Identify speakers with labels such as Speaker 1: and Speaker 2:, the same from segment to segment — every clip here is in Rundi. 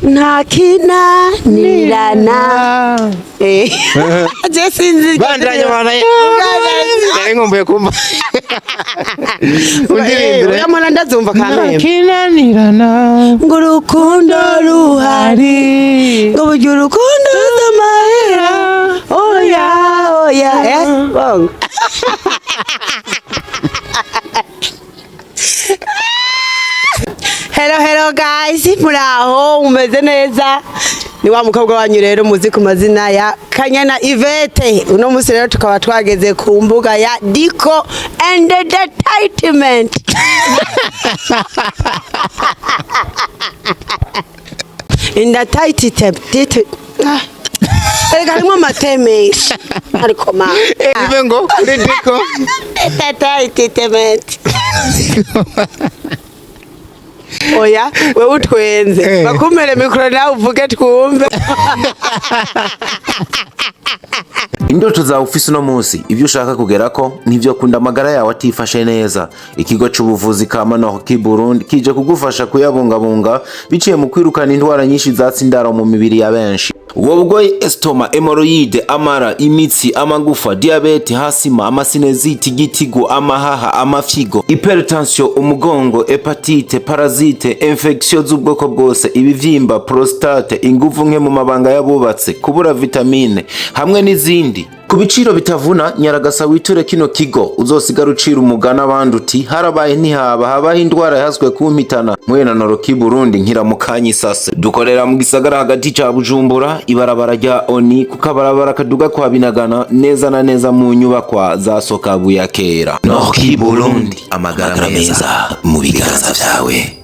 Speaker 1: Nta kinanirana. Je sinzi.
Speaker 2: Bandanya bandanya. Nari nkumbuye kumva undirimbire.
Speaker 1: Oya mwana, ndazumva kameme.
Speaker 2: Kinanirana.
Speaker 1: Ngo urukundo ruhari, ngo burya urukundo ruzamahera, oya oya, bongo. Hello hello guys, muraho, mumeze neza? Ni wa mukobwa wanyu rero muzi ku mazina ya Kanyana Yvette. Uno munsi rero tukaba twageze ku mbuga ya Diko Entertainment. Entertainment. Ah. Erega harimwo amate menshi ariko ma
Speaker 2: Ive ngo kuri Diko
Speaker 1: Entertainment. Oya, wewe utwenze. Bakumere mikoro nawe uvuge twumve.
Speaker 3: Indoto zawe ufise uno munsi, ibyo ushaka kugerako ntivyo kunda amagara yawe atifashe neza. Ikigo c'ubuvuzi ka Manoki Burundi kije kugufasha kuyabungabunga biciye mu kwirukana indwara nyinshi zatsa indaro mu mibiri ya benshi. Ubwo bugoyi: estomac, hémorroïdes, amara, imitsi, amagufa, diabète, asthme, amasinusite, igitigu, amahaha, amafyigo, hypertension, umugongo, hépatite, parasite, infection z'ubwoko bwose, ibivyimba, prostate, inguvu nke mu mabanga y'abubatse, kubura vitamine hamwe n'izindi, ku biciro bitavuna. Nyaragasa witure kino kigo, uzosigara ucira umugani abandi uti harabaye ntihaba habaho indwara yahaswe kumpitana. Mwena Noroki Burundi nkiramukanyi isase. Dukorera mu gisagara hagati ca Bujumbura, ibarabara rya Oni, ku kabarabara kaduga kwa Binagana, neza na neza mu nyubakwa za Sokabu ya kera. Noroki Burundi, amagara meza mu biganza vyawe.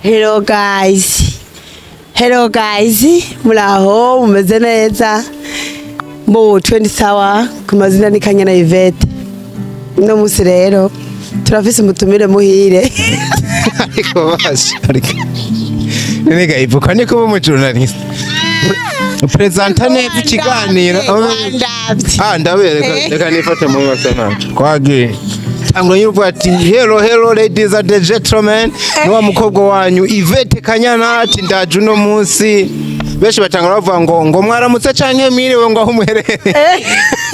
Speaker 1: Hello guys. Hello guys, muraho, mumeze neza? Mu 20 sawa, ku mazina ni Kanyana Yvette. Uno musi rero turafise umutumire muhire.
Speaker 2: Ariko basha, ariko none ivuka ni kuba umujournaliste presenta neza ikiganiro.
Speaker 1: Wandavye.
Speaker 2: Ah, ndabereka, reka nifate mu masana twagiye. Tangura nyuvuga ati: "Hello hello ladies and gentlemen, ni wa mukobwa wanyu Yvette Kanyana." Ati ndaje uno munsi. Benshi batangura bavuga ngo mwaramutse canke mwiriwe, ngo aho muherereye.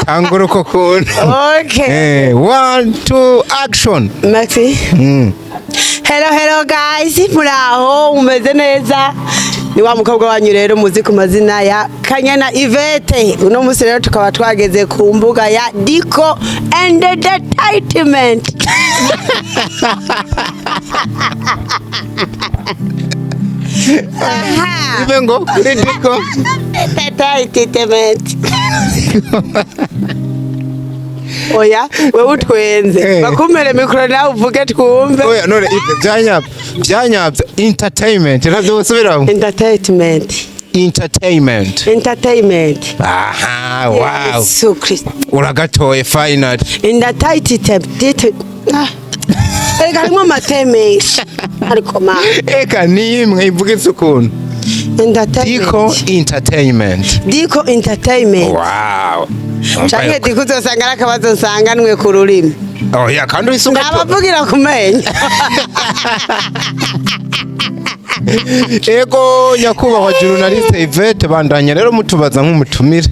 Speaker 2: Tangura uko kuntu.
Speaker 1: Okay.
Speaker 2: One two action.
Speaker 1: Maxi. Hello hello guys, muraho, mumeze neza? Ni wa mukobwa wanyu rero muzi ku mazina ya Kanyana Yvette. Uno musi rero tukaba twageze ku mbuga ya Diko Entertainment. Aha.
Speaker 2: Ive ngo kuri Diko
Speaker 1: Entertainment. Oya, wewe utwenze. Bakumere mikoro nawe uvuge twumve.
Speaker 2: Oya none Ive, byanyabyo byanyabyo, entertainment ntabyo busubiramo.
Speaker 1: Entertainment.
Speaker 2: Entertainment.
Speaker 1: Entertainment.
Speaker 2: Aha, wow.
Speaker 1: Yesu Kristo.
Speaker 2: Uragatoye finally.
Speaker 1: Entertainment. Ah. Erega harimwo amate menshi ariko ma
Speaker 2: Eka ni imwe ivuga ukuntu Diko
Speaker 1: Entertainment.
Speaker 2: Entertainment.
Speaker 1: Diko Entertainment.
Speaker 2: Wow.
Speaker 1: Canke Diko uzosanga ari akabazo nsanganwe ku rurimi.
Speaker 2: Oya, kandi isuka.
Speaker 1: Ndabavugira ku menyo.
Speaker 2: Ego nyakubahwa journaliste Yvette, bandanya rero mutubaza nk'umutumire.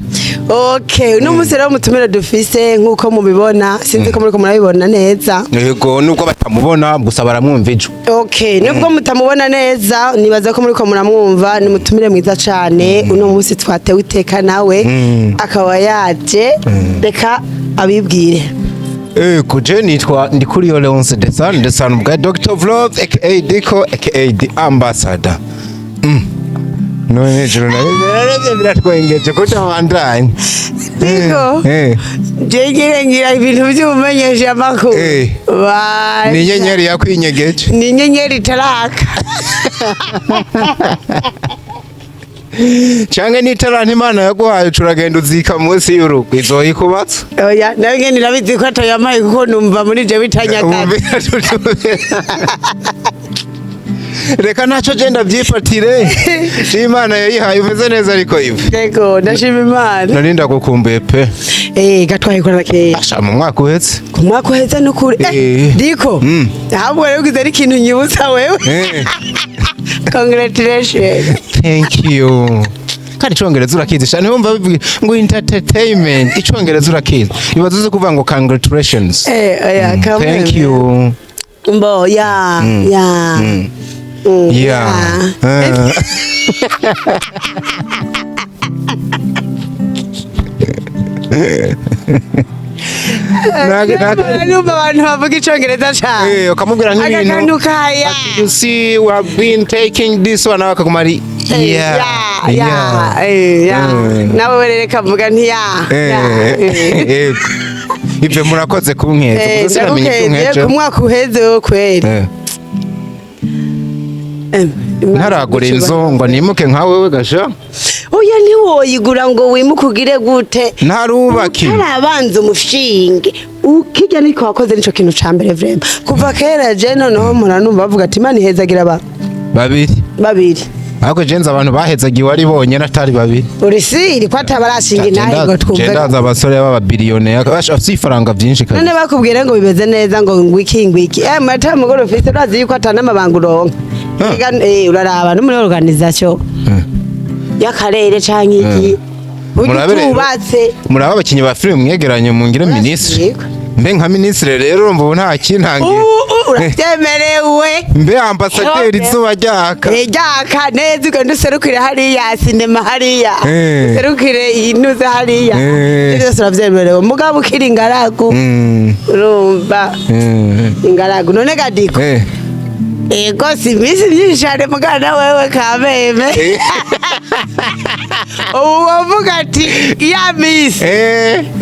Speaker 1: Okay, uno munsi rero umutumire dufise, nk'uko mubibona, sinzi ko muriko murabibona neza.
Speaker 2: Ego, nubwo batamubona gusa baramwumva ijwi.
Speaker 1: Okay, nubwo mutamubona neza, nibaza ko muriko muramwumva. Ni umutumire mwiza cane. Uno munsi twatewe iteka nawe, akaba yaje. Reka abibwire.
Speaker 2: Ego, je nitwa Ndikuriyo Leonce Desan Desan bwa Dr. Vlog aka Diko aka The Ambassador. None journaliste rero biratwengeje ko tabandanye.
Speaker 1: Diko. Je ngira ibintu vy'ubumenyesha amakuru.
Speaker 2: Ni inyenyeri yakwinyegeje.
Speaker 1: Ni inyenyeri itaraka.
Speaker 2: Canke n'itaranta Imana yaguhaye, uragenda uzika munsi y'urugo, izoyikubatsa.
Speaker 1: Oya, nawe nyene irabizi ko atayamaye, kuko numva muri je bitanyagaza.
Speaker 2: Reka ntacyo, genda byifatire. Imana yayihaye. Umeze neza ariko, Ive?
Speaker 1: Yego, ndashima Imana.
Speaker 2: Nari ndagukumbuye pe.
Speaker 1: Gatwaye kera.
Speaker 2: Asha, mu mwaka uhetse.
Speaker 1: Ku mwaka uheze n'ukuri. Diko, ahubwo rero ugize n'ikintu nyibutsa wewe. Congratulations.
Speaker 2: Thank you. Kandi icongereza urakizi sha, ntiwumva bivuga ngo entertainment? Icongereza urakizi, ibaze uzi kuvuga ngo congratulations.
Speaker 1: Oya, kamwe.
Speaker 2: Thank you.
Speaker 1: Mbo ya ya.
Speaker 2: Yeah.
Speaker 1: Ya. Numva abantu bavuga icongereza cane.
Speaker 2: Ukamubwira nk'ibintu
Speaker 1: Agakantu kaya.
Speaker 2: Ati, you see, we have been taking this one, nawe akaguma ari yeah.
Speaker 1: Ya, ya. Nawe rero kavuga nti ya. Ya.
Speaker 2: Yego. Ibyo murakoze kunkeza. Gusa sinamenya ibyo
Speaker 1: Ndagukeze
Speaker 2: unkeje.
Speaker 1: ku mwaka uheze wo kweri.
Speaker 2: Ntaragura inzu ngo nimuke nka wewe gasha.
Speaker 1: Oya, ntiwoyigura ngo wimuke ugire gute.
Speaker 2: Ntarubake.
Speaker 1: Utarabanza umushinge ukijya niko wakoze, nico kintu ca mbere vraiment. Kuva kera je noneho mpora numva bavuga ati Imana ihezagira aba
Speaker 2: Babiri.
Speaker 1: Babiri.
Speaker 2: Ariko jenze abantu bahezagiwe ari bonyene, atari babiri.
Speaker 1: Uri siri ko atabarashinga intahe ngo twumve?
Speaker 2: Ndaza abasore b'ababiliyoneri bafite ifaranga byinshi
Speaker 1: None
Speaker 2: kabisa.
Speaker 1: bakubwira ngo bimeze neza ngo ngwiki ngwiki, mata mugore ufise, urazi yuko ata n'amabanga uronka. Ega, uraraba no muri organisation y'akarere canke iki burya
Speaker 2: Murabe rero.
Speaker 1: utubatse.
Speaker 2: Muraba abakinyi ba filime mwegeranye mungire minisitiri.
Speaker 1: Yego.
Speaker 2: Mbe nka minisitiri rero, urumva ubu nta kintangiye.
Speaker 1: Ubu uravyemerewe.
Speaker 2: Mbe ambasaderi.
Speaker 1: Okay.
Speaker 2: Izuba ryaka.
Speaker 1: Ryaka neza, ugenda userukire hariya sinema hariya, userukire inuze hariya. Ivyo byose uravyemerewe, mugabo ukiri ingaragu. Urumva, ingaragu none gadiko. Ego, si iminsi myinshi cane mugana wewe kameme. Ubu wovuga ati ya misi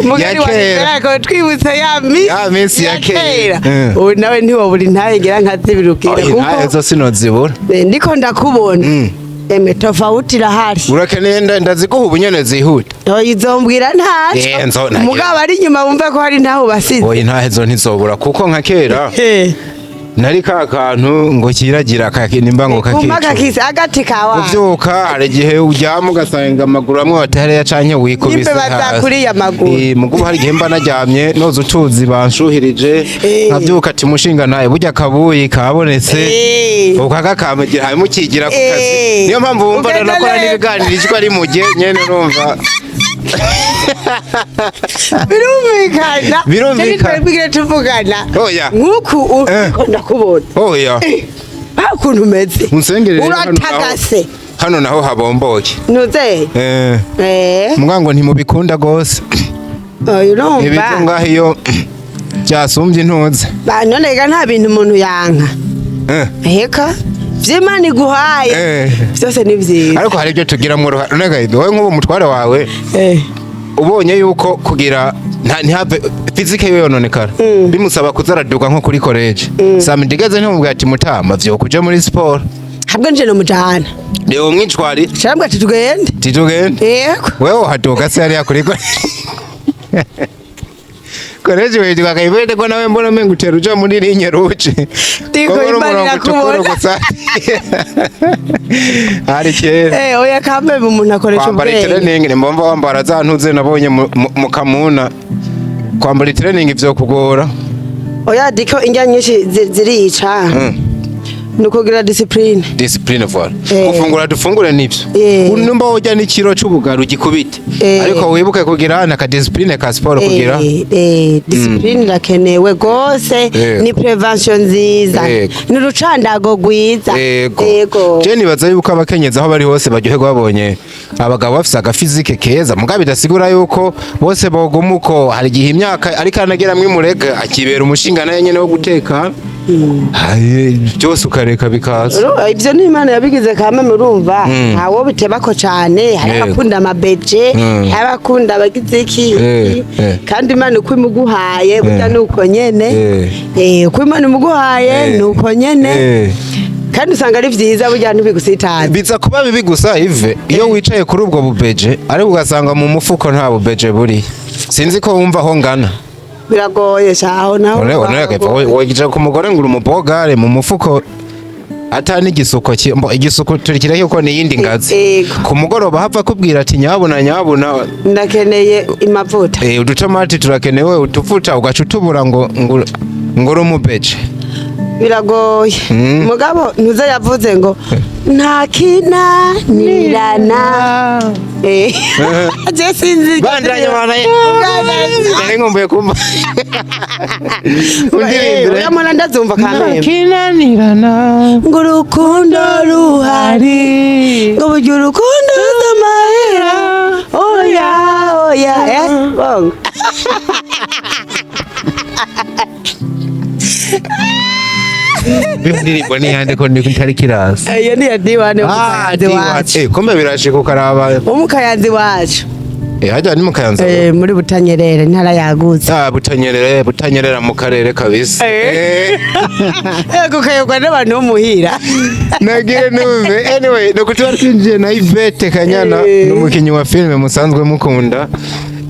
Speaker 1: mugani
Speaker 2: ya
Speaker 1: wa
Speaker 2: kera.
Speaker 1: ko twibutse ya misi.
Speaker 2: Ya misi ya kera.
Speaker 1: Ubu nawe ntiwobura intahe ngira nka zibirukira.
Speaker 2: Oya,
Speaker 1: Kuko
Speaker 2: intahe zo sinozibura.
Speaker 1: Ndiko ndakubona. Eme, tofauti irahari.
Speaker 2: Urakeneye ndaziguha ubu nyene zihuta?
Speaker 1: Oya, izombwira ntaco. Mugabo ari inyuma wumve ko hari ntaho basize.
Speaker 2: Oya, intahe zo ntizobura, kuko nka kera nari ka kantu ngo kiragira nimba ngo
Speaker 1: Kuma
Speaker 2: kakica.
Speaker 1: Kakise agati kawa.
Speaker 2: Kuvyuka, hari igihe uryama ugasanga amaguru amwe watahariya canke wikubise
Speaker 1: N'imbeba
Speaker 2: hasi.
Speaker 1: zakuriye amaguru.
Speaker 2: Mugubu hari igihe mba naryamye noza utuzi banshuhirije, nkavyuka ati mushinga nawe burya kabuyi kabonetse. Ukagakamagira hanyuma ukigira ku kazi. Niyo mpamvu wumva
Speaker 1: Ugenda
Speaker 2: nanakora
Speaker 1: neza.
Speaker 2: n'ibiganiro ijwi ari mu gihe nyene urumva.
Speaker 1: Birumvikana.
Speaker 2: Birumvikana.
Speaker 1: Twari twigire tuvugana.
Speaker 2: Oya.
Speaker 1: Nk'uku uriko ndakubona.
Speaker 2: Oya.
Speaker 1: Ah, ukuntu umeze.
Speaker 2: Unsengere rero hano naho.
Speaker 1: Uratagase.
Speaker 2: Hano naho habomboye.
Speaker 1: Nuze.
Speaker 2: Muga ngo ntimubikunda gose.
Speaker 1: Oya, urumva.
Speaker 2: Ibivyo ngaho iyo byasumbye intuze.
Speaker 1: Ba, none ga nta bintu umuntu yanka. Eka vy'Imana iguhaye. Vyose ni vyiza.
Speaker 2: Ariko hari ibyo tugiramwo uruhare. None gahido, wowe nk'ubu mutware wawe ubonye yuko kugira ntihave physique yiwe yononekara, bimusaba kuza araduga nko kuri college samedi igeze, ntimubwira ati mutama vyuka uje muri siporo?
Speaker 1: Habwo nje no mujana.
Speaker 2: Reba umwicwari.
Speaker 1: Sharambwa ati tugende.
Speaker 2: Titugende.
Speaker 1: Yego.
Speaker 2: Wewe uhaduga se hariya kuri college witwa Kayibete, ko nawe mbona umenga utera uja muri ligne rouge.
Speaker 1: Ndiko
Speaker 2: Ko mbona
Speaker 1: Imana
Speaker 2: umurongo utukura
Speaker 1: irakubona.
Speaker 2: gusa hari kera.
Speaker 1: Oya, kambe umuntu akoresha
Speaker 2: Kwambara
Speaker 1: ubwenge.
Speaker 2: itrening, nimbomva wambara za ntuze nabonye mu kamuna, kwambara itrening vyo kugora.
Speaker 1: Oya diko, indya nyinshi zirica. Ni ukugira discipline.
Speaker 2: Discipline, voilà. Gufungura dufungure nivyo. Numba woja n'ikiro c'ubugari ugikubite, ariko wibuke kugira na ka discipline ka sport kugira
Speaker 1: Discipline irakenewe gose. Ni prevention nziza. Ni urucandago rwiza.
Speaker 2: Yego.
Speaker 1: Yego.
Speaker 2: Je nibaza yuko abakenyezi aho bari hose baryoherwa babonye abagabo bafise agaphysique keza, mugabo bidasigura yuko bose boguma uko. Hari igihe imyaka ariko anageramwo imurega akibera umushinga naye nyene wo guteka. Haye, byose ukareka bikaza.
Speaker 1: Ivyo ni Imana yabigize kameme, urumva ntawo bitebako cane. Hari abakunda amabeje, hari abakunda abagize iki. Kandi Imana uko imuguhaye burya nuko nyene. Uko Imana imuguhaye nuko nyene. Kandi usanga ari vyiza burya, ntibigusitaza.
Speaker 2: Biza kuba bibi gusa ive iyo wicaye kuri ubwo bubeje, ariko ugasanga mu mufuko nta bubeje buri. Sinzi ko wumva aho ngana.
Speaker 1: Biragoye shaho naho.
Speaker 2: None wegije ku mugore ngo uri umubogare, mu mufuko Ata n'igisuko igisuko turikira yuko ni iyindi ngazi.
Speaker 1: Ego.
Speaker 2: Ku mugoroba hava akubwira ati: "Nyabuna, nyabuna,
Speaker 1: Ndakeneye imavuta."
Speaker 2: Udutomati turakenewe, utuvuta, ugaca utubura ngo uri umubeje.
Speaker 1: Biragoye, mugabo ntuze yavuze ngo nta kinanirana. Je sinzi.
Speaker 2: Bandanya, bandanya. Nari nkumbuye kumva undirimbire.
Speaker 1: Uriya mwana ndazumva kamembe.
Speaker 2: Kinanirana.
Speaker 1: Ngo urukundo ruhari, ngo burya urukundo ruzamahera, oya oya, bongo.
Speaker 2: Iyo ndirimbo ni yande ko niko itari kirasa?
Speaker 1: Iyo ni iya D-One wo mu
Speaker 2: Ah,
Speaker 1: Kayanza
Speaker 2: D1.
Speaker 1: iwacu.
Speaker 2: Kumbe birashika ukaraba.
Speaker 1: Wo mu Kayanza iwacu.
Speaker 2: Hajya ni mu Kayanza.
Speaker 1: Muri Butanyerera, intara yagutse.
Speaker 2: Ah, Butanyerera, Butanyerera mu karere kabisa.
Speaker 1: Ego, kayogwa n'abantu bo muhira.
Speaker 2: Nagire numve. Anyway, nuko tuba twinjiye na Yvette Kanyana, n'umukinyi wa filime musanzwe mukunda.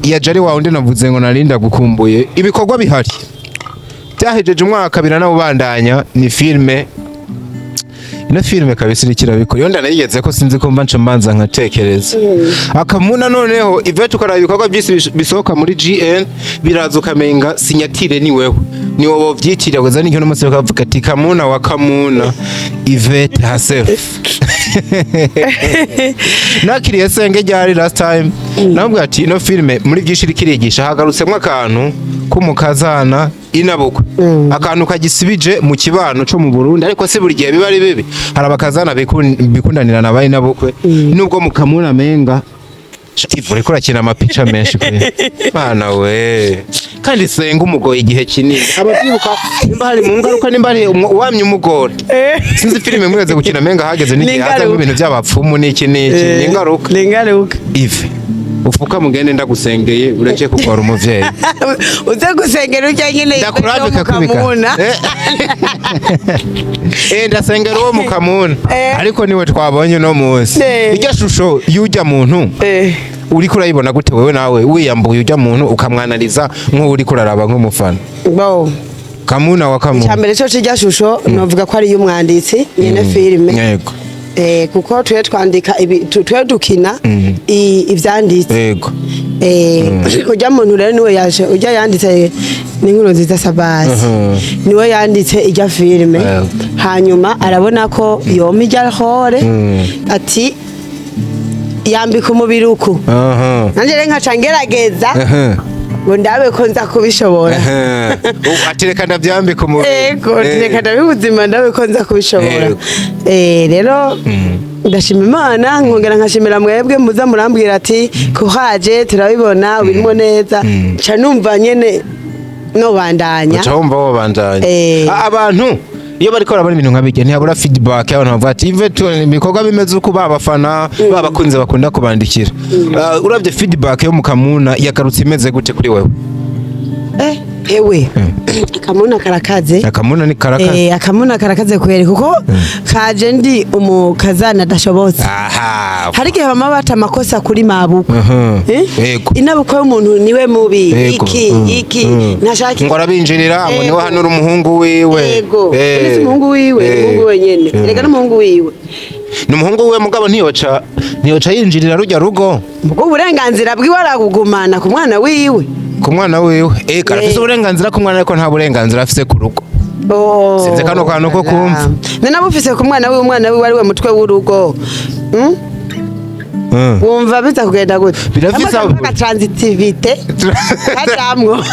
Speaker 2: Yaje ari wa wundi navuze ngo narinda gukumbuye. Ibikorwa bihari. Byahejeje umwaka biranawubandanya, ni filime. Ino filime kabisa iriko irabikora. Iyo ndanayigeze ko sinzi ko mba nca mbanza nkatekereza. Akamuna noneho Yvette, ukaraba ibikorwa byinshi bisohoka muri GN, biraza ukamenga sinyatire ni wewe. Ni wowe wovyitirira kuza n'icyo n'umunsi bakavuga ati Kamuna wa Kamuna Yvette herself. Nakiriye senge ryari last time, namubwira ati ino filime muri byinshi iriko irigisha, hagarutsemwo akantu k'umukazana inabukwe, akantu kagisibije mu kibano co mu Burundi, ariko si buri gihe biba ari bibi. Hari abakazana bikundanira na inabukwe, nubwo mu Kamuna menga Ivu uriko urakina amapica menshi kwe. Mana we, kandi senga umugoye igihe kinini, abavyibuka nimba hari mu ngaruka, nimba hari uwamye umugore, sinzi filime mweze gukina, menga hageze n'igihe
Speaker 1: Ni
Speaker 2: hazamwo
Speaker 1: ingaruka.
Speaker 2: ibintu by'abapfumu n'iki n'iki, ni ingaruka.
Speaker 1: Ni ingaruka.
Speaker 2: Ive ufuka mugende, ndagusengeye ureke kugora umuvyeyi.
Speaker 1: Uze gusengera urya nyine.
Speaker 2: Ndakurambika kubika.
Speaker 1: Kamuna.
Speaker 2: Ndasengera uwo mukamuna. Ariko niwe twabonye uno munsi. Irya shusho y'ujya muntu uriko urayibona gute wewe nawe wiyambuye ujya muntu ukamwanariza nk'uwo uriko uraraba nk'umufana?
Speaker 1: Bo.
Speaker 2: Kamuna wa Kamuna.
Speaker 1: Icyambere cyo kirya shusho novuga ko ari iy'umwanditsi nyene filime. Kuko twe twandika ibi, twe dukina ivyanditse. Ujya muntu rero niwe yaje, ujya yanditse ni Inkuru Nziza Sabasi, niwe yanditse ijya filime. Hanyuma arabona ko yoma ijya hore ati yambika umubiri uku, nanjye rero nkaca ngerageza ngo ndabe ko nza kubishobora.
Speaker 2: Ati reka ndavyambika umubiri.
Speaker 1: Ego, reka ndabibuzima ndabe ko nza kubishobora. Rero ndashima Imana, nkongera nkashimira mwebwe muza murambwira ati kuhaje turabibona ubirimo neza, nca numva nyene nobandanya.
Speaker 2: Uca wumva wobandanya. Abantu iyo bariko barabona ibintu nka bijya ntihabura feedback y'abantu bavuga ati Yvette ibikorwa bimeze uko, babafana babakunze bakunda kubandikira. Uravye feedback yo mu Kamuna yagarutse imeze gute kuri wewe?
Speaker 1: Ewe, akamuna karakaze.
Speaker 2: Akamuna ni karakaze.
Speaker 1: Akamuna karakaze kweri, kuko kaje ndi umukazana adashobotse. Hari igihe bama bata amakosa kuri mabukwe.
Speaker 2: Yego.
Speaker 1: Inabukwe y'umuntu niwe mubi. Iki iki ntashaka.
Speaker 2: Ngo arabinjirira, ngo niwe hanura umuhungu wiwe.
Speaker 1: Ego. Ese umuhungu wiwe, umuhungu wenyene. Erega n'umuhungu wiwe.
Speaker 2: Ni umuhungu wiwe, mugabo ntiyoca yinjirira rujya rugo.
Speaker 1: Ubwo uburenganzira bwiwe arabugumana ku mwana wiwe.
Speaker 2: Ku mwana wiwe, arafise uburenganzira ku mwana, ariko nta burenganzira afise ku rugo.
Speaker 1: Oh,
Speaker 2: Sinzi kano kantu ko kumva.
Speaker 1: None abufise ku mwana wiwe, umwana wiwe ari we mutwe w'urugo. Wumva biza kugenda gute?
Speaker 2: Birafise aho
Speaker 1: Hamwe transitivité kajamwo.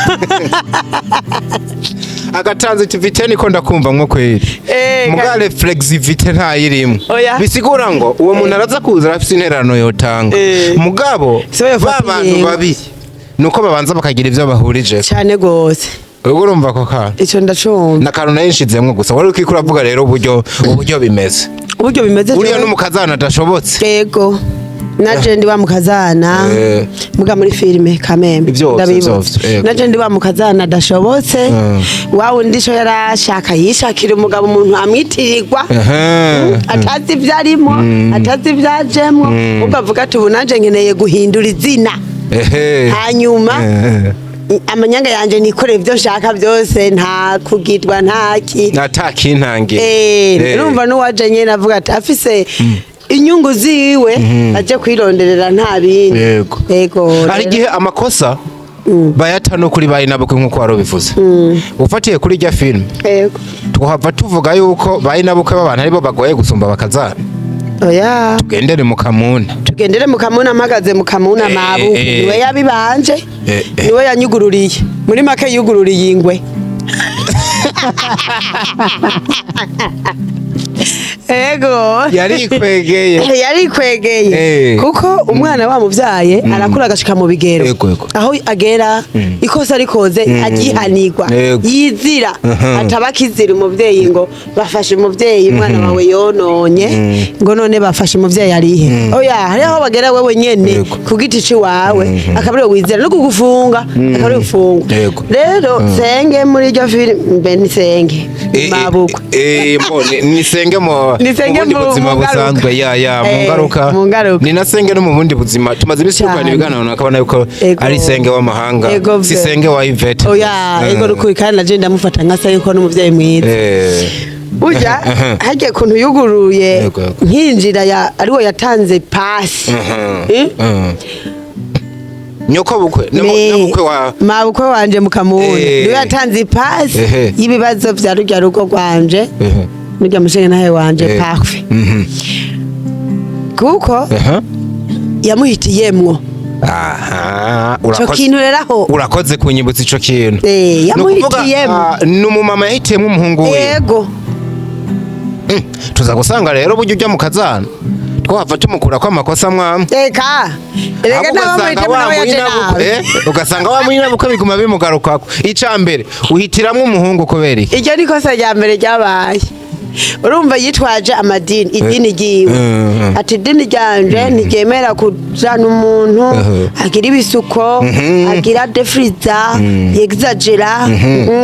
Speaker 2: Agatransitivité niko ndakumva nko kweri. Mugale flexivité ntayirimo.
Speaker 1: Oya.
Speaker 2: Bisigura ngo uwo muntu araza kuza arafise intererano yotanga, mugabo
Speaker 1: Si we yofata
Speaker 2: ba bantu
Speaker 1: ingingo.
Speaker 2: babiri nuko babanza bakagira ivyo bahurije.
Speaker 1: Cyane gose.
Speaker 2: Ubwo urumva ako kantu?
Speaker 1: Ico ndacumva.
Speaker 2: N'akantu nayo nshizemwo gusa wari uriko uravuga rero uburyo bimeze.
Speaker 1: Uburyo bimeze.
Speaker 2: Uriya n'umukazana adashobotse.
Speaker 1: Ego. Naje ndi wa mukazana. Muga muri filime Kamembe.
Speaker 2: Vyose,
Speaker 1: Ndabibutsa.
Speaker 2: vyose, yego.
Speaker 1: Naje ndi wa mukazana adashobotse. Wa wundi ico yarashaka yishakira umugabo, umuntu amwitirirwa. Atazi ibyo arimo, atazi ibyo ajemwo, ubwo avuga ati ubu nanje nkeneye guhindura izina. Hanyuma Amanyanga yanje nikorera ibyo nshaka byose, nta kugirwa, ntaki.
Speaker 2: Natakintangiye.
Speaker 1: Urumva n'uwaje nyene avuga ati afise inyungu ziwe aje kwironderera, nta bindi. Yego.
Speaker 2: Hari igihe amakosa bayata no kuri bayi nabukwe, nk'uko wari ubivuze, ufatiye kuri rya filime. Twahava tuvuga yuko bayi nabukwe b'abantu aribo bagoye gusumba bakazana.
Speaker 1: Oya.
Speaker 2: Tugendere mu kamuna.
Speaker 1: Tugendere mu kamuna, mpagaze mu kamuna. Mabu niwe yabibanje. Niwe yanyugururiye, muri make yugururiye ingwe. Ego.
Speaker 2: Yarikwegeye.
Speaker 1: Yarikwegeye. Kuko umwana wamubyaye arakura agashika mu bigero,
Speaker 2: Yego, yego.
Speaker 1: aho agera ikosa rikoze agihanirwa, yizira, ataba akizira umuvyeyi ngo bafashe umuvyeyi, umwana wawe yononye, ngo none bafashe umuvyeyi arihe? Oya, hariho aho bagera wewe nyene ku giti ciwawe akaba ariwe wizera no kugufunga, akaba ariwe ufungwa. Rero senge muri iryo filime mbe nisenge mabukwe.
Speaker 2: Mbo, nisenge mu
Speaker 1: Nisenge
Speaker 2: mu bundi buzima
Speaker 1: mu ngaruka.
Speaker 2: busanzwe, ya mu ngaruka.
Speaker 1: Mu ngaruka.
Speaker 2: Ni nasenge no mu bundi buzima tumaze iminsi dukorana ibiganiro, nakabona yuko ari senge w'amahanga, si senge wa Yvette.
Speaker 1: Oya, ego, rukuri, kandi naje ndamufata nka se, yuko n'umuvyeyi mwiza. Burya harya kuntu yuguruye
Speaker 2: Yego, yego.
Speaker 1: nkinjira ya ariwe yatanze pasi. Eh?
Speaker 2: Nyoko bukwe nyabukwe wa
Speaker 1: Mabukwe wanje mukamuna niwe yatanze ipasi y'ibibazo vya rurya rugo rwanje, nurya mushinga nawe wanje parfait, kuko yamuhitiyemwo.
Speaker 2: Aha,
Speaker 1: Ico
Speaker 2: urakoze.
Speaker 1: kintu rero aho
Speaker 2: Urakoze kunyibutsa ico kintu. Ni ukuvuga,
Speaker 1: yamuhitiyemwo.
Speaker 2: Ni umumama yahitiyemwo umuhungu we.
Speaker 1: Yego.
Speaker 2: Tuza gusanga rero burya ujya mu kazana twahava tumukura ko amakosa mwamwe.
Speaker 1: Reka reka,
Speaker 2: Ahubwo
Speaker 1: ntabamuhitiyemwo, nawe yaje nabi.
Speaker 2: Ugasanga wa munyinabukwe biguma bimugarukako. Ica mbere uhitiramwo umuhungu kubera iki?
Speaker 1: Iryo ni ikosa rya mbere ryabaye. Urumva yitwaje amadini, idini ryiwe, ati idini ryanje ntiryemera kujana umuntu agira ibisuko, agira defriza, yegizagera.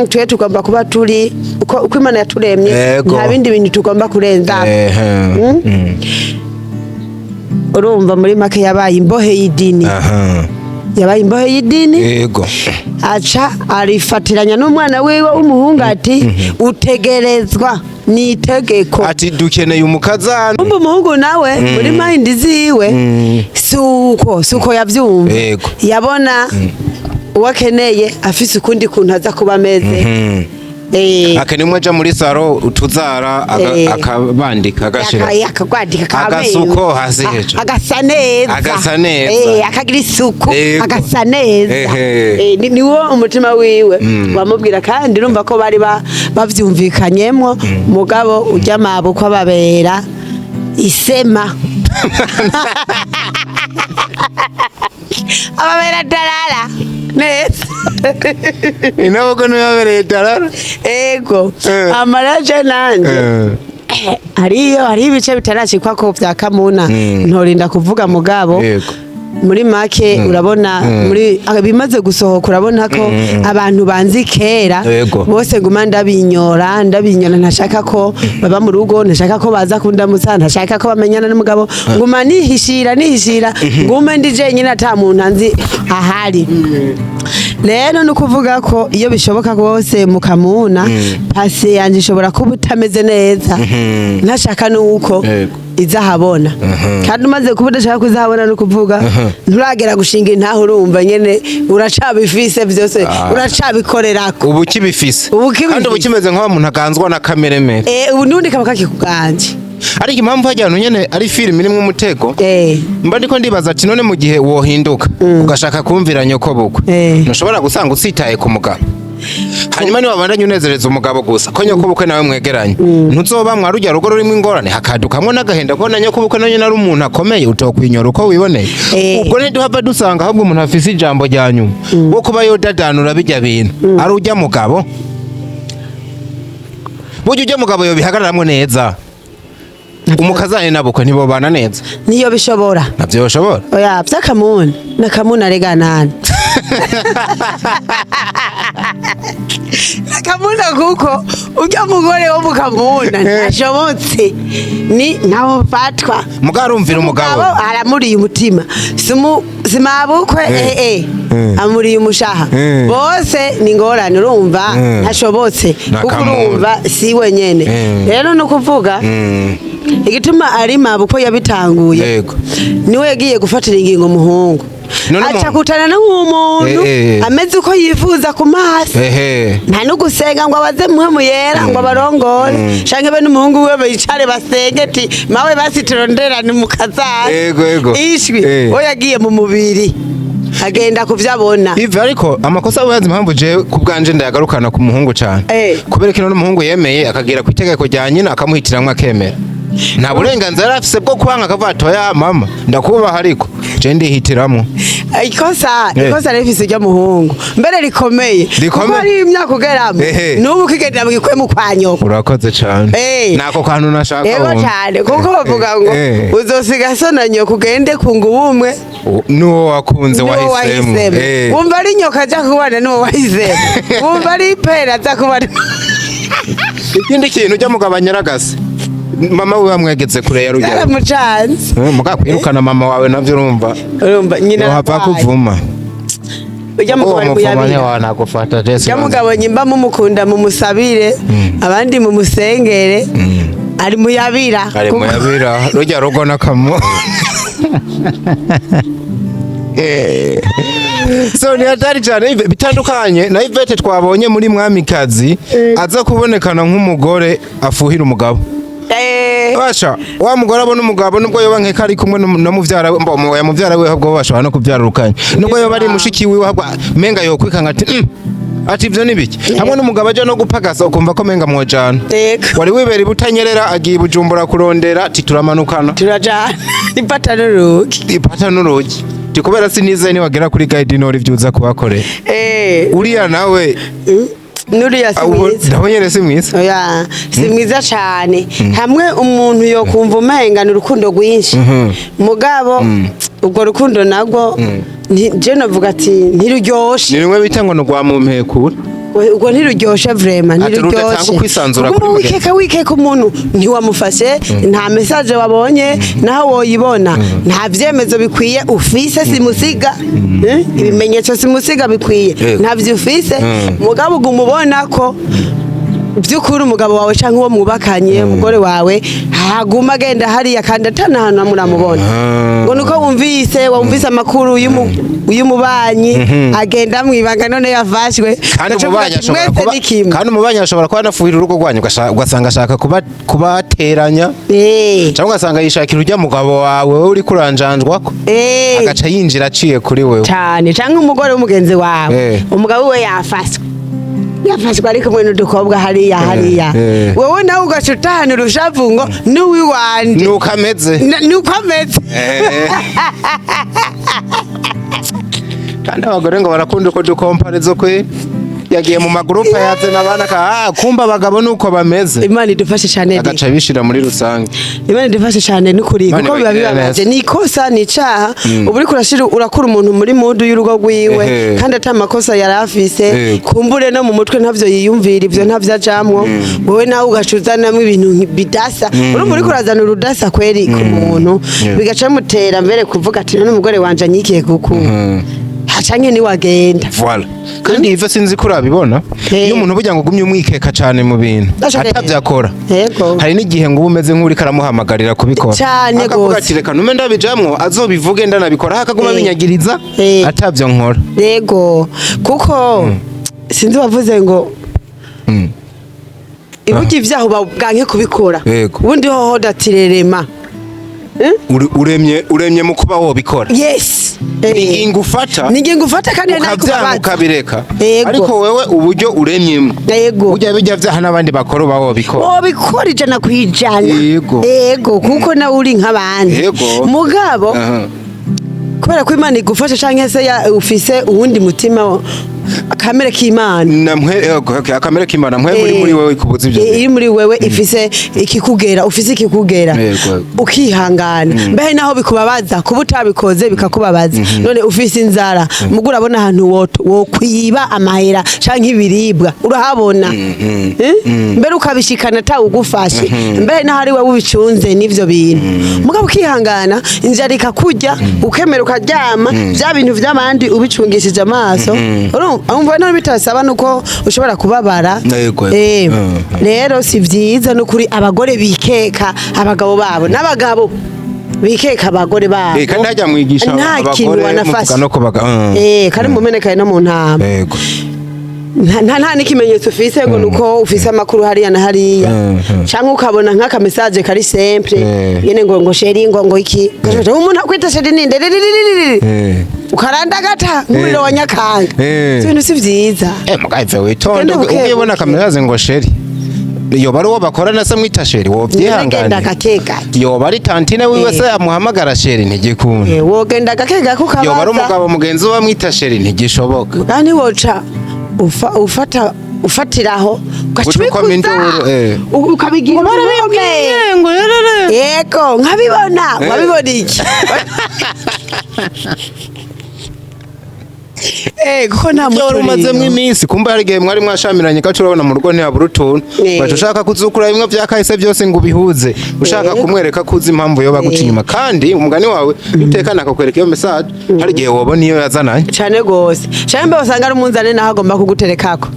Speaker 1: Twe tugomba kuba turi uko Imana yaturemye, nta bindi bintu tugomba kurenza. Urumva muri make yabaye imbohe y'idini. Yabaye imbohe y'idini. Aca arifatiranya n'umwana wiwe w'umuhungu ati utegerezwa, ni itegeko.
Speaker 2: Ati dukeneye umukazana.
Speaker 1: Umva, umuhungu nawe muri mind ziwe suko yavyumva. Yabona uwo akeneye afise ukundi kuntu aza kuba ameze.
Speaker 2: Akeneye umwe aja muri saro utuzara akabandika agashira
Speaker 1: akagwandika kamenyo.
Speaker 2: Agasuko hasi hejuru.
Speaker 1: Agasa neza.
Speaker 2: Agasa neza.
Speaker 1: Akagira isuku. Agasa neza. Niwo umutima wiwe wamubwira, kandi urumva ko bari bavyumvikanyemwo. Mugabo urya mabukwe ababera isema, ababera darara neza.
Speaker 2: Inabwo niyabereye darara.
Speaker 1: Ego. Amaraje nanje hariyo ibice bitarashikwa ko vya kamuna, ntorinda kuvuga, mugabo muri make urabona muri bimaze gusohoka, urabona ko abantu banzi kera bose nguma ndabinyora, ndabinyora, ntashaka ko baba mu rugo, ntashaka ko baza kundamutsa, ntashaka ko bamenyana n'umugabo, nguma nihishira, nihishira, ngume ndi jenyine ata muntu anzi ahari. Rero ni ukuvuga ko iyo bishoboka rwose mukamuna passé yanjye ishobora kuba itameze neza, ntashaka nuko izahabona. Kandi umaze kuba udashaka kuzahabona, ni ukuvuga nturagera gushinga intaho, urumva nyene uracabifise byose, uracabikorerako.
Speaker 2: Ubu kibifise.
Speaker 1: Ubu kibifise.
Speaker 2: Kandi ubu kimeze nk'aho umuntu aganzwa na kameremere.
Speaker 1: Ubu nundi kaba kakikuganje.
Speaker 2: Ariko impamvu hajya ahantu nyene ari filime irimwo umutego, mba ndiko ndibaza ati none mu gihe wohinduka ugashaka kumvira nyoko bukwe, ntushobora gusanga usitaye ku mugabo? Hanyuma niba wabandanya unezereza umugabo gusa, ko nyoko bukwe nawe mwegeranye, ntuzoba mwa rujya rugo rurimo ingorane, hakadukamwo n'agahenda ko na nyoko bukwe nawe nyene ari umuntu akomeye utokwinyora uko wiboneye? Ubwo ntiduhava dusanga ahubwo umuntu afise ijambo rya nyuma wo kuba yodadanura bijya bintu ari ujya mugabo? Burya ujya mugabo yobihagararamwo neza, umukazane na bukwe ntibobana neza.
Speaker 1: Niyo bishobora.
Speaker 2: Navyo yoshobora.
Speaker 1: Oya, vy'akamuna nakamuna rega nani. Nakamuna, kuko urya mugore wo mukamuna ntashobotse, ni ntaho mfatwa.
Speaker 2: Mugabo arumvira umugabo.
Speaker 1: Aramuriye umutima. Simabukwe. Amuriye umushaha. Bose ni ingorane, urumva. Ntashobotse kuko
Speaker 2: Nakamuna.
Speaker 1: urumva si wenyene. Rero ni ukuvuga igituma ari mabukwe yabitanguye, niwe yagiye gufatira ingingo umuhungu,
Speaker 2: None
Speaker 1: aca kutana n'umuntu ameze uko yifuza ku maso. Nta no gusenga ngo abaze muhe yera ngo abarongore, canke be n'umuhungu we bicare basenge ati: "Mawe, basi turonderane mu kazana."
Speaker 2: Yego, yego.
Speaker 1: Ishwi. We yagiye mu mubiri, agenda kuvyabona.
Speaker 2: Ivyo ariko amakosa uyazi impamvu jewe ku bwanje ndayagarukana ku muhungu cane, kubera ko n'umuhungu yemeye akagera ku itegeko rya nyina akamuhitiramwo akemera, nta burenganzira yari afise bwo kwanga akavuga ati: "Oya mama, ndakubaha, ariko je ndihitiramwo."
Speaker 1: Ikosa, ikosa rifise iryo muhungu mbere rikomeye.
Speaker 2: Rikomeye.
Speaker 1: Kuko hari imyaka ugeramo n'ubu ukigendera mu gikwemu kwa nyoko.
Speaker 2: Urakoze cane. Nako kantu nashaka
Speaker 1: Yego.
Speaker 2: wumve.
Speaker 1: Cane, kuko bavuga ngo uzosiga so na nyoko ugende kunga ubumwe
Speaker 2: n'uwo wakunze,
Speaker 1: n'uwo
Speaker 2: wahisemo.
Speaker 1: wahisemo. Wumva ari nyoka aja kubana n'uwo wahisemo, wumva ari ipera aza kubana.
Speaker 2: Ikindi kintu ujya mugabo anyaragase, mama we bamwegeze kure ya rugero.
Speaker 1: Yaramucanze.
Speaker 2: Muga kwirukana mama wawe navyo urumva
Speaker 1: Urumva nyina
Speaker 2: yohava
Speaker 1: arwaye.
Speaker 2: kuvuma.
Speaker 1: Ujya mugabo
Speaker 2: Uwo
Speaker 1: ari
Speaker 2: muvuma
Speaker 1: muyabira.
Speaker 2: ntiwanagufata Jesse.
Speaker 1: Ujya mugabo nyimba mumukunda, mumusabire, abandi mumusengere, ari muyabira.
Speaker 2: Ari muyabira rujya rugo n'akamu. So ni hatari cyane bitandukanye na Yvette twabonye muri Mwamikazi, aza kubonekana nk'umugore afuhira umugabo. Basha wa mugore abona umugabo nubwo yoba nkeka ari kumwe na muvyara we, mbo ya muvyara we ahubwo bashobora no kuvyarurukanya, nubwo yoba ari mushiki wiwe ahubwo menga yokwikanga ati ati ivyo ni biki, hamwe n'umugabo aja no gupagasa ukumva ko menga mwojana. Wari wibera ibutanyerera agiye i Bujumbura kurondera, ati turamanukana.
Speaker 1: Turajana ipata n'urugi.
Speaker 2: Ipata n'urugi, ti kubera sinizeye niwagera kuri guide nori ivyo uza kuhakorera. Uriya nawe
Speaker 1: Nuriya si mwiza.
Speaker 2: Nawe nyene si mwiza.
Speaker 1: Oya, si mwiza cane. Hamwe umuntu yokumva umenga ni urukundo rwinshi, mugabo urwo rukundo narwo je novuga ati ntiruryoshe.
Speaker 2: Ni rumwe bita ngo ni urwa mu mpekura.
Speaker 1: Ubwo ntiruryoshe vraiment.
Speaker 2: Ati rudatanga
Speaker 1: Ntiruryoshe.
Speaker 2: ukwisanzura
Speaker 1: Kuguma
Speaker 2: kuri mugenzi.
Speaker 1: wikeka umuntu ntiwamufashe, nta message wabonye, naho woyibona nta vyemezo bikwiye ufise simusiga. Ibimenyetso simusiga bikwiye ntavyo ufise. Mugabo uguma ubona ko by'ukuri umugabo wawe cyangwa uwo mwubakanye, umugore wawe, haguma agenda hariya kandi atana ahantu hamwe uramubona, ngo nuko wumvise amakuru y'umubanyi agenda mwibanga, none yafashwe.
Speaker 2: Kandi
Speaker 1: Ugaca uvuga
Speaker 2: umubanyi
Speaker 1: ati,
Speaker 2: ashobora
Speaker 1: mwese
Speaker 2: kuba
Speaker 1: ni kimwe.
Speaker 2: Kandi umubanyi ashobora kuba anafuhira urugo rwanyu, ugasanga ashaka kubateranya, cyangwa ugasanga yishakira ujya mugabo wawe wowe uri kuranjanjwako, agaca yinjira aciye kuri wewe.
Speaker 1: Cyane, cyangwa umugore w'umugenzi wawe, umugabo we yafashwe ari kumwe n'udukobwa hariya hariya, wowe nawe ugaca utahana urushavu ngo n'uwiwanje
Speaker 2: nuko ameze.
Speaker 1: Nuko ameze.
Speaker 2: Kandi abagore ngo barakunda uko dukomparizo kwe yagiye mu magurupe yazana abana ka kumba abagabo nuko bameze.
Speaker 1: Imana idufashe cyane.
Speaker 2: Agaca bishira muri rusange.
Speaker 1: Imana idufashe cyane n'ukuri,
Speaker 2: Imana
Speaker 1: kuko biba
Speaker 2: ibagirire
Speaker 1: bibabaje.
Speaker 2: neza.
Speaker 1: Ni ikosa, ni icaha, uba uriko urashira urakura umuntu muri mudu y'urugo rwiwe, kandi ata makosa yari afise. Kumbure no mu mutwe ntavyo yiyumvira, ivyo ntavyo ajamwo, wowe nawe ugaca uzanamwo ibintu bidasa. Urumva uriko urazana urudasa kweri ku muntu, bigaca bimutera mbere kuvuga ati: "None umugore wanje anyikiye kuku hacanke niwagenda."
Speaker 2: Voilà. Kandi ivyo sinzi ko urabibona, iyo umuntu burya ngo ugumye umwikeka cane mu bintu
Speaker 1: Ndashaka-
Speaker 2: atavyakora, hari n'igihe ngo uba umeze nk'uriko aramuhamagarira kubikora,
Speaker 1: Cane
Speaker 2: akavuga
Speaker 1: gose.
Speaker 2: ati: "Reka ntume ndabijamwo azobivuge ndanabikora," akaguma abinyagiriza atavyo nkora.
Speaker 1: Yego, kuko sinzi wavuze ngo iburya ivyaha uba bwanke kubikora. Ubundi hoho datirerema.
Speaker 2: Uremye mu kuba wobikora.
Speaker 1: Yes.
Speaker 2: Ni ingingo ufata.
Speaker 1: Ni ingingo ufata kandi nayo
Speaker 2: ukavyanga
Speaker 1: kubabaza.
Speaker 2: ukabireka. Ariko wewe uburyo uremyemo, burya bijya vyaha n'abandi bakora uba wobikora.
Speaker 1: Wobikora 100%. Yego, kuko nawe uri nk'abandi. Mugabo kubera ko Imana igufasha canke se ufise uwundi mutima. Akamere k'Imana.
Speaker 2: Namwe okay, akamere k'Imana mwe muri muri wewe ikubuza ivyo.
Speaker 1: Iri muri wewe ifise ikikugera, ufise ikikugera,
Speaker 2: Yego.
Speaker 1: ukihangana mbehe naho bikubabaza, kuba utabikoze bikakubabaza. None ufise inzara, mugo urabona ahantu wokwiba amahera canke ibiribwa, urahabona. Eh? Mbere ukabishikana atawugufashe, mbere naho ari wowe ubicunze n'ivyo bintu, mugabo ukihangana, inzara ikakurya, ukemera ukaryama vya bintu vy'abandi ubicungishije amaso. Urumva none bitasaba nuko ushobora kubabara.
Speaker 2: Yego.
Speaker 1: Rero si vyiza nukuri abagore bikeka abagabo babo n'abagabo bikeka abagore babo.
Speaker 2: Kandi hajya mwigisha
Speaker 1: Nta kintu
Speaker 2: abagore
Speaker 1: wanafashe.
Speaker 2: muvuga no kubaga.
Speaker 1: Kari mu menekaye no mu ntama. Nta n'ikimenyetso ufise ngo nuko ufise amakuru hariya na hariya, canke ukabona nk'aka message kari simple nyene ngo chéri, ngo iki. Umuntu akwita chéri ninde? Riririririri. Ukarandagata nk'umuriro wa Nyakanga. Ivyo bintu si vyiza.
Speaker 2: Muga ivyo witonde.
Speaker 1: Ugende buke
Speaker 2: Ubwibona
Speaker 1: buke.
Speaker 2: kameraze ngo chéri, yoba ari uwo bakorana se mwita chéri,
Speaker 1: Ugenda
Speaker 2: wovyihangane.
Speaker 1: gake gake.
Speaker 2: Yoba ari tantine wiwe se amuhamagara chéri, ntigikunda.
Speaker 1: Wogenda gake gake
Speaker 2: Yoba ari
Speaker 1: ukabaza.
Speaker 2: umugabo mugenzi we amwita chéri, ntigishoboka.
Speaker 1: Kandi woca ufata ufatiraho ugaca
Speaker 2: Guca ukoma
Speaker 1: ubikuza,
Speaker 2: induru,
Speaker 1: ukabigira uruhome.
Speaker 2: Ngo yarare.
Speaker 1: Yego, nkabibona. Wabibona iki? Kuko nta
Speaker 2: Ibyo wari umazemo
Speaker 1: muturiro.
Speaker 2: iminsi, kumba hari igihe mwari mwashamiranye, gace urabona mu rugo ntihabura utuntu, baca ushaka kuzukura bimwe vya kahise byose ngo ubihuze, ushaka kumwereka ko uzi impamvu yoba guca inyuma. Kandi umugani wawe utekana akakwereka iyo message, hari igihe wobona iyo yazananye.
Speaker 1: Cane gose, cane mbe usanga ari umunzane naho agomba kuguterekako.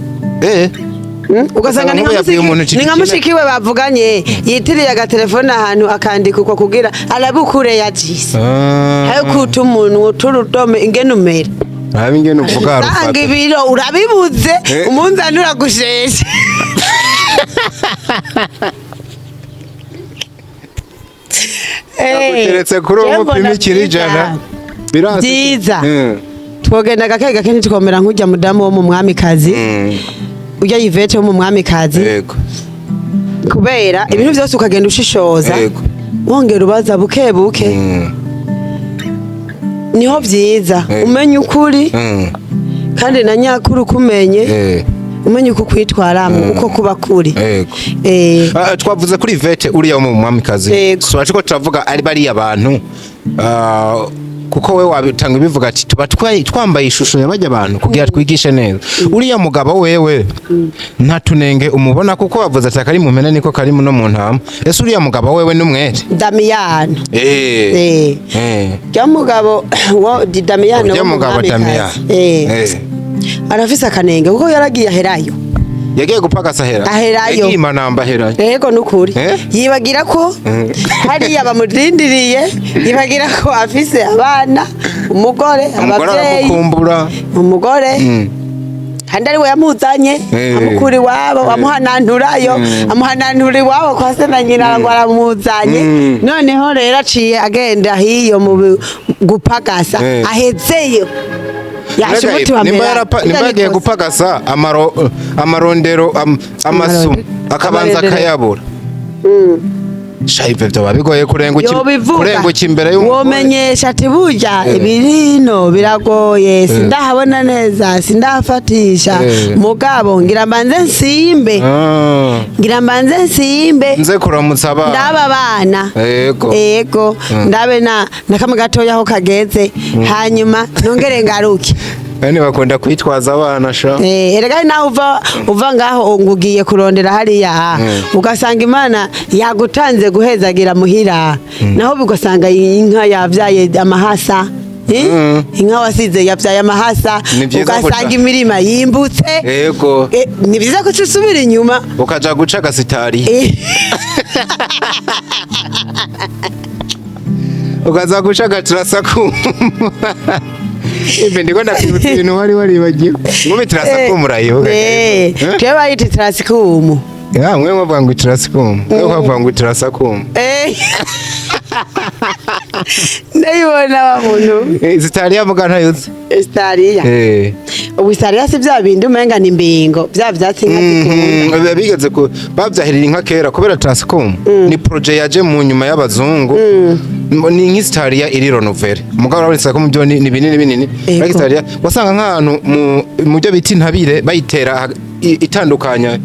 Speaker 1: Ugasanga ni
Speaker 2: Nk'ubu
Speaker 1: nka
Speaker 2: yabwiye umuntu
Speaker 1: ni nka mushiki we bavuganye, yitiriye agatelefone ahantu akandika uko kugira arabukure yagize hayo kuta umuntu uturudome ingene umera.
Speaker 2: Nabi ingene uvuga
Speaker 1: Usanga
Speaker 2: harufata.
Speaker 1: ibiro urabibuze. Umunzani uragusheshe.
Speaker 2: Aguteretse kuri uwo
Speaker 1: Jewe mbona
Speaker 2: mupima ikiro
Speaker 1: vyiza.
Speaker 2: 100 birase.
Speaker 1: Vyiza. Twogenda gake gake, ntitwomera nk'urya mudamu wo mu Mwamikazi, urya Yvette wo mu Mwamikazi. Kubera ibintu byose ukagenda ushishoza, wongera ubaza buke buke, niho vyiza. Umenya ukuri kandi na nyakuri ukumenye, umenye uko kwitwaramo, uko kuba kuri.
Speaker 2: Twavuze kuri Yvette uriya wo mu Mwamikazi. So ariko turavuga ari bariya bantu, kuko we wabitanga ibivuga ati tuba twambaye ishusho y'abajya abantu kugira twigishe neza. Uriya mugabo wewe nta tunenge umubona, kuko wavuze ati akari mu mpene niko kari no mu ntama. Ese uriya mugabo wewe n'umwere?
Speaker 1: Damiyano. Rya mugabo wo di Damiyano
Speaker 2: Urya
Speaker 1: wo mu
Speaker 2: mugabo
Speaker 1: Mwamikazi.
Speaker 2: Damiyano.
Speaker 1: Arafise akanenge kuko yaragiye aherayo.
Speaker 2: Yagiye gupagasa ahera.
Speaker 1: Aherayo.
Speaker 2: Yagiye imanamba aherayo.
Speaker 1: Yego nukuri. Yibagira ko hariya bamurindiriye, yibagira ko afise abana, umugore,
Speaker 2: Umugore
Speaker 1: abavyeyi,
Speaker 2: aramukumbura.
Speaker 1: umugore kandi ari we yamuzanye, amukura iwabo, amuhananturayo, amuhanantura iwabo kwa se na nyina ngo aramuzanye. Noneho rero aciye agenda hiyo mu gupagasa, ahezeyo yashe umuti wa
Speaker 2: Nimba
Speaker 1: mbere.
Speaker 2: nimba yagiye gupagasa amarondero amasu akabanza
Speaker 1: Amarondero.
Speaker 2: akayabura, shayive byoba bigoye
Speaker 1: Yobivuga.
Speaker 2: kurenguka imbere y'umugore.
Speaker 1: Womenyesha ati burya ibirino biragoye, sindahabona neza, sindahafatisha, mugabo ngira mbanze nsimbe, ngira mbanze nsimbe
Speaker 2: nze kuramutsa abana.
Speaker 1: Ndaba abana. Ego, ndabe na kamwe gatoya aho kageze, hanyuma nongere ngaruke.
Speaker 2: Bene bakunda kwitwaza abana sha.
Speaker 1: Erega nawe uva ngaho ngo ugiye kurondera hariya, ugasanga Imana yagutanze guhezagira muhira, naho ugasanga inka yavyaye amahasa. Inka wasize yavyaye amahasa,
Speaker 2: Ni vyiza
Speaker 1: ugasanga imirima yimbutse. Ni vyiza ko usubira inyuma.
Speaker 2: Ukaja guca agasitari. Ukaza guca agaturasakuma. Ibe ndiko ndakwibutsa ibintu wari waribagiwe. Nk'ubu turasakuma urayibuka?
Speaker 1: Twe bayita turasikumu.
Speaker 2: Ya, mwe mwavuga ngo turasakuma. Mwe mwavuga ngo turasakuma.
Speaker 1: Ndayibona wa muntu.
Speaker 2: Zitariya muga ntayuzi.
Speaker 1: Stariya. Ubu isitariya si bya bindi umenga ni imbingo, bya vyatsi inka zikunda.
Speaker 2: Bigeze ku bavyahirira inka kera kubera Transcom ni projet yaje mu nyuma y'abazungu. Ni nk'isitariya iri renouvelée, mugabo urabona ko mu byo ni binini binini.
Speaker 1: Ego.
Speaker 2: Ariko isitariya wasanga nk'ahantu mu byo bita intabire bayitera itandukanya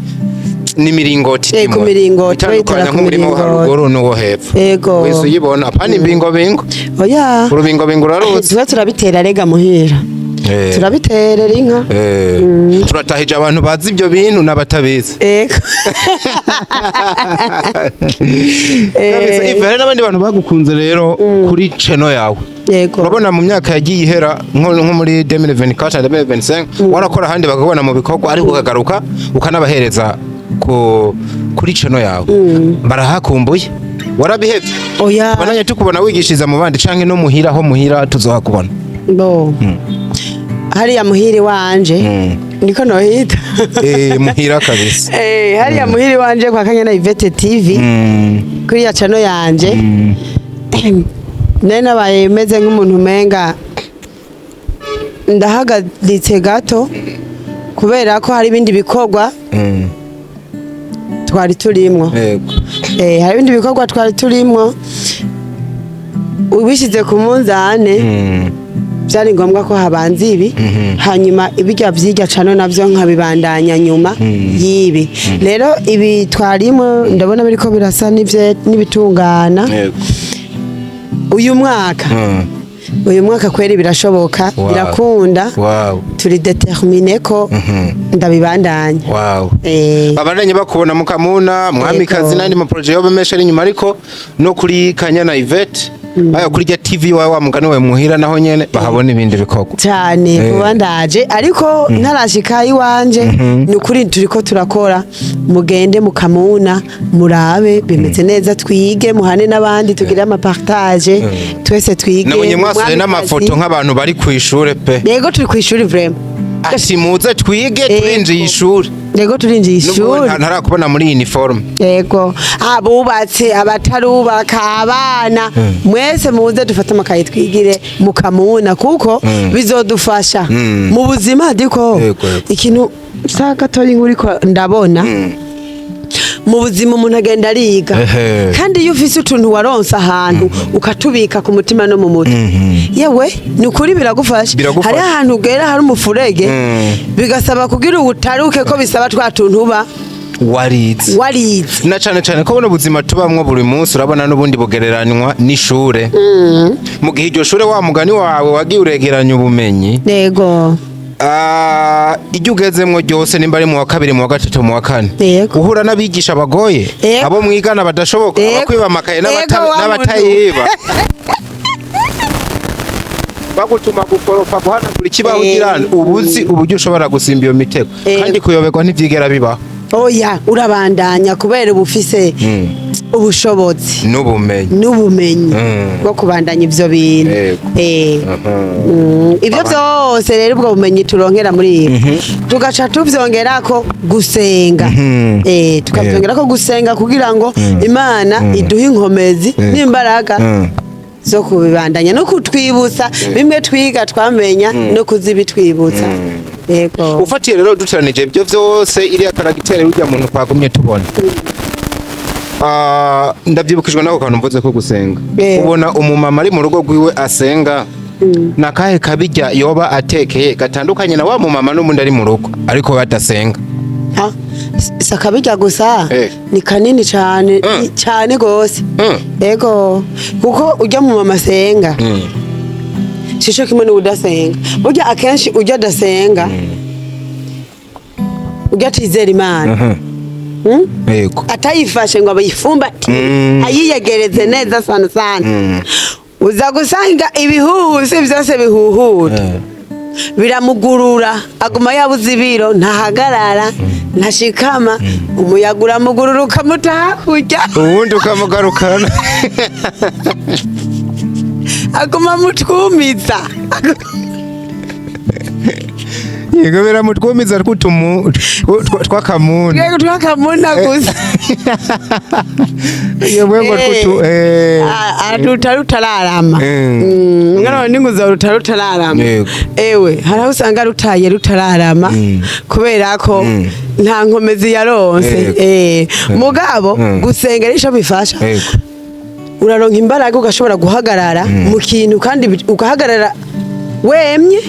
Speaker 2: n'imiringoti.
Speaker 1: Ku miringoti, bayitera
Speaker 2: itandukanya
Speaker 1: ku
Speaker 2: nk'umurima wo
Speaker 1: miringoti.
Speaker 2: haruguru n'uwo hepfo.
Speaker 1: Ego.
Speaker 2: Wese uyibona, apana imbingobingo.
Speaker 1: Oya.
Speaker 2: Urubingobingo uraruzi?
Speaker 1: Tuba turabitera rega muhira. Turabiterera inka.
Speaker 2: Turatahije abantu bazi ibyo bintu n'abatabizi.
Speaker 1: Ego.
Speaker 2: Kabisa, Yves, hari n'abandi bantu bagukunze rero kuri chaîne yawe.
Speaker 1: Yego.
Speaker 2: Urabona mu myaka yagiye ihera, nko muri 2024 na 2025, warakora ahandi bakakubona mu bikorwa, ariko ukagaruka ukanabahereza kuri chaîne yawe. Barahakumbuye, warabihevye?
Speaker 1: Oya.
Speaker 2: Bananye tukubona wigishiriza mu bandi canke no muhira, aho muhira tuzohakubona?
Speaker 1: Bo, hariya muhiri wanje niko nohita.
Speaker 2: Muhira kabisa.
Speaker 1: Hariya muhiri wanje kwa Kanyana Yvette TV, kuri ya channel yanje, nari nabaye meze nk'umuntu umenga ndahagaritse gato kubera ko hari ibindi bikorwa twari turimwo. Hari ibindi bikorwa twari turimwo, ubishyize ku munzane byari ngombwa ko habanza ibi, hanyuma ibirya vyirya cano navyo nkabibandanya nyuma y'ibi. Rero ibi twarimo ndabona biriko birasa n'ibitungana. Uyu mwaka, uyu mwaka kweri birashoboka. Birakunda. Turi déterminés ko ndabibandanya.
Speaker 2: Babandanye bakubona mukamuna mwamikazi n'andi ma projets yoba menshi ari inyuma, ariko no kuri Kanyana Yvette, aya kuri rya TV wawe wa mugani wawe muhira, naho nyene bahabona ibindi bikorwa.
Speaker 1: Cyane. Vuba ndaje, ariko ntarashika iwanje. Ni ukuri turiko turakora, mugende mukamuna murabe bimeze neza, twige, muhane n'abandi, tugire ama partage, twese twige.
Speaker 2: Nabonye mwasohoye
Speaker 1: Mwamikazi.
Speaker 2: n'amafoto nk'abantu bari ku ishure pe.
Speaker 1: Yego, turi ku ishuri vraiment.
Speaker 2: Ati muze twige, turinjiye ishuri.
Speaker 1: Yego, turinjiye
Speaker 2: Nubwo
Speaker 1: ishuri.
Speaker 2: ntarakubona muri uniforme.
Speaker 1: Yego, abubatse, abatarubaka, abana mwese muze dufate amakaye twigire mukamuna, kuko bizodufasha mu buzima diko.
Speaker 2: Yego, yego.
Speaker 1: Ikintu sa gatoyi nkuriko ndabona mu buzima, umuntu agenda ariga. Kandi iyo ufise utuntu waronse ahantu ukatubika ku mutima no mu mutwe, yewe ni ukuri biragufasha.
Speaker 2: Biragufasha.
Speaker 1: Hariho ahantu ugera hari umufurege, bigasaba kugira ubutaruke ko bisaba twa tuntu uba
Speaker 2: warize.
Speaker 1: Warize.
Speaker 2: Na cane cane ko buno buzima tubamwo buri munsi, urabona n'ubundi bugereranywa n'ishure. Mu gihe iryo shure, wa mugani wawe, wagiye uregeranya ubumenyi, iryo ugezemwo ryose, nimba ari mu wa kabiri, mu wa gatatu, mu wa kane, uhura n'abigisha bagoye, abo mwigana badashoboka, abakwiba amakaye
Speaker 1: Wa muntu.
Speaker 2: n'abatayiba, bagutuma gukoropa, guhanagura ikibaho, ugira ubuzi uburyo ushobora gusimba iyo mitego. Kandi kuyoberwa ntivyigera bibaho.
Speaker 1: Oya, urabandanya kubera uba ufise ubushobozi
Speaker 2: n'ubumenyi.
Speaker 1: N'ubumenyi bwo kubandanya ivyo bintu. Ibyo byose rero, ubwo bumenyi turonkera muri ibi, tugaca tuvyongerako gusenga. Tukavyongerako gusenga kugira ngo Imana iduhe inkomezi n'imbaraga zo kubibandanya no kutwibutsa bimwe twiga twamenya no kuzibitwibutsa. Yego.
Speaker 2: Ufatiye rero, duteranije ibyo byose, iriya caractère urya muntu twagumye tubona, ndabyibukijwe n'ako kantu mvuze ko gusenga. Ubona umumama ari mu rugo rwiwe asenga, nakahe kabijya yoba atekeye gatandukanye na wa mumama n'ubundi ari mu rugo ariko badasenga?
Speaker 1: Ha, si akabirya gusa. Ni kanini cyane. Cyane gose. Yego, kuko ujya mu mama asenga shisho kimwe n'udasenga. Burya akenshi ujya adasenga, ujya atizera Imana, Atayifashe ngo abayifumbate, ayiyegereze neza sana sana, uza gusanga ibihuhusi byose bihuhuta biramugurura, aguma yabuze ibiro, ntahagarara, ntashikama, umuyaga uramugurura ukamuta hakurya.
Speaker 2: Ubundi ukamugarukana.
Speaker 1: Aguma mutwumiza.
Speaker 2: Yego, biramutwumiza tw'akamuna.
Speaker 1: Yego, twakamuna gusa.
Speaker 2: Yego, ngo twutu
Speaker 1: Aruta rutararama. Ngano ninguza ruta rutararama. Ewe, hari aho usanga rutaye rutararama kubera ko nta nkomezi yaronse. Mugabo gusenga nico bifasha. Uraronka imbaraga, ugashobora guhagarara mu kintu, kandi ugahagarara wemye.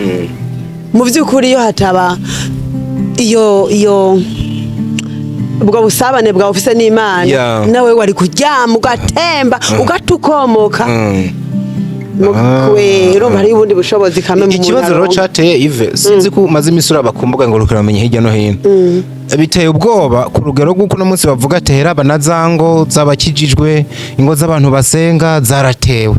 Speaker 1: Mu by'ukuri, iyo hataba iyo ubwo busabane bwawe ufise n'Imana, nawe wari kuryama ugatemba, ugatukomoka. Urumva hariho ubundi bushobozi kame mu
Speaker 2: Ikibazo rero
Speaker 1: muntu aronka.
Speaker 2: cateye Ive, sinzi ko umaze imisi uraba ku mbuga ngurukanabumenyi hirya no hino, biteye ubwoba ku rugero rw'uko uno munsi bavuga ati heraba na za ngo z'abakijijwe, ingo z'abantu basenga zaratewe,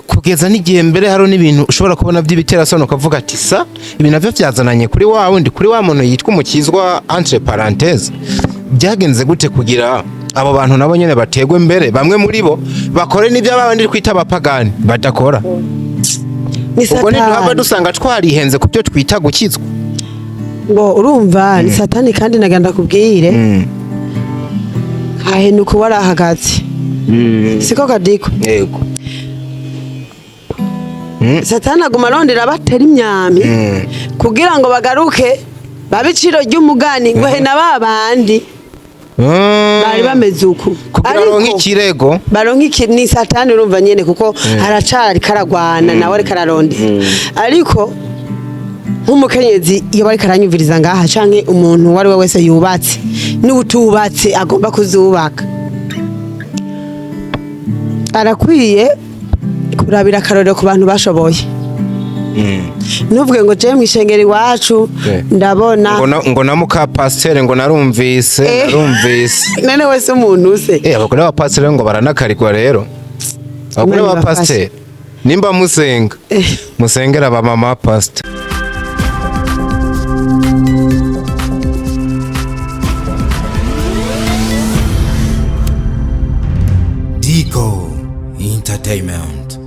Speaker 2: kugeza n'igihe mbere hari n'ibintu ushobora kubona by'ibiterasoni, ukavuga ati sa ibi navyo vyazananye kuri wa wundi, kuri wa muntu yitwa umukizwa, entre parenthèse. Byagenze gute kugira abo bantu nabo nyene bategwe, mbere bamwe muri bo bakore n'ibyo abandi twita abapagani badakora?
Speaker 1: Ni
Speaker 2: Ubwo ntiduhava
Speaker 1: Satani.
Speaker 2: dusanga twarihenze ku byo twita gukizwa?
Speaker 1: Ngo urumva ni Satani, kandi naganda kubwire hahenuka warahagaze, siko kadiko?
Speaker 2: Yego.
Speaker 1: Satani aguma arondera batera imyami kugira ngo bagaruke babe iciro ry'umugani, ngo he na ba bandi bari bameze uku.
Speaker 2: Kugira aronke ikirego.
Speaker 1: Baronke iki? Ni Satani, urumva nyene, kuko aracari karagwana nawe, ariko ararondera. Ariko nk'umukenyezi iyo bariko aranyumviriza ngaha, canke umuntu uwo ari we wese yubatse n'utubatse agomba kuzubaka, arakwiye kurabira akarorero ku bantu bashoboye. Ntuvuge ngo je mw'ishengero iwacu ndabona
Speaker 2: Ngo na muka pasiteri ngo narumvise. Narumvise.
Speaker 1: None wese umuntu se?
Speaker 2: Abagore ba pasiteri ngo baranakarigwa rero, abagore
Speaker 1: Imana
Speaker 2: ba
Speaker 1: ibafashe.
Speaker 2: pasiteri, nimba musenga, musengera ba mama pasiteri.
Speaker 4: Dico Entertainment.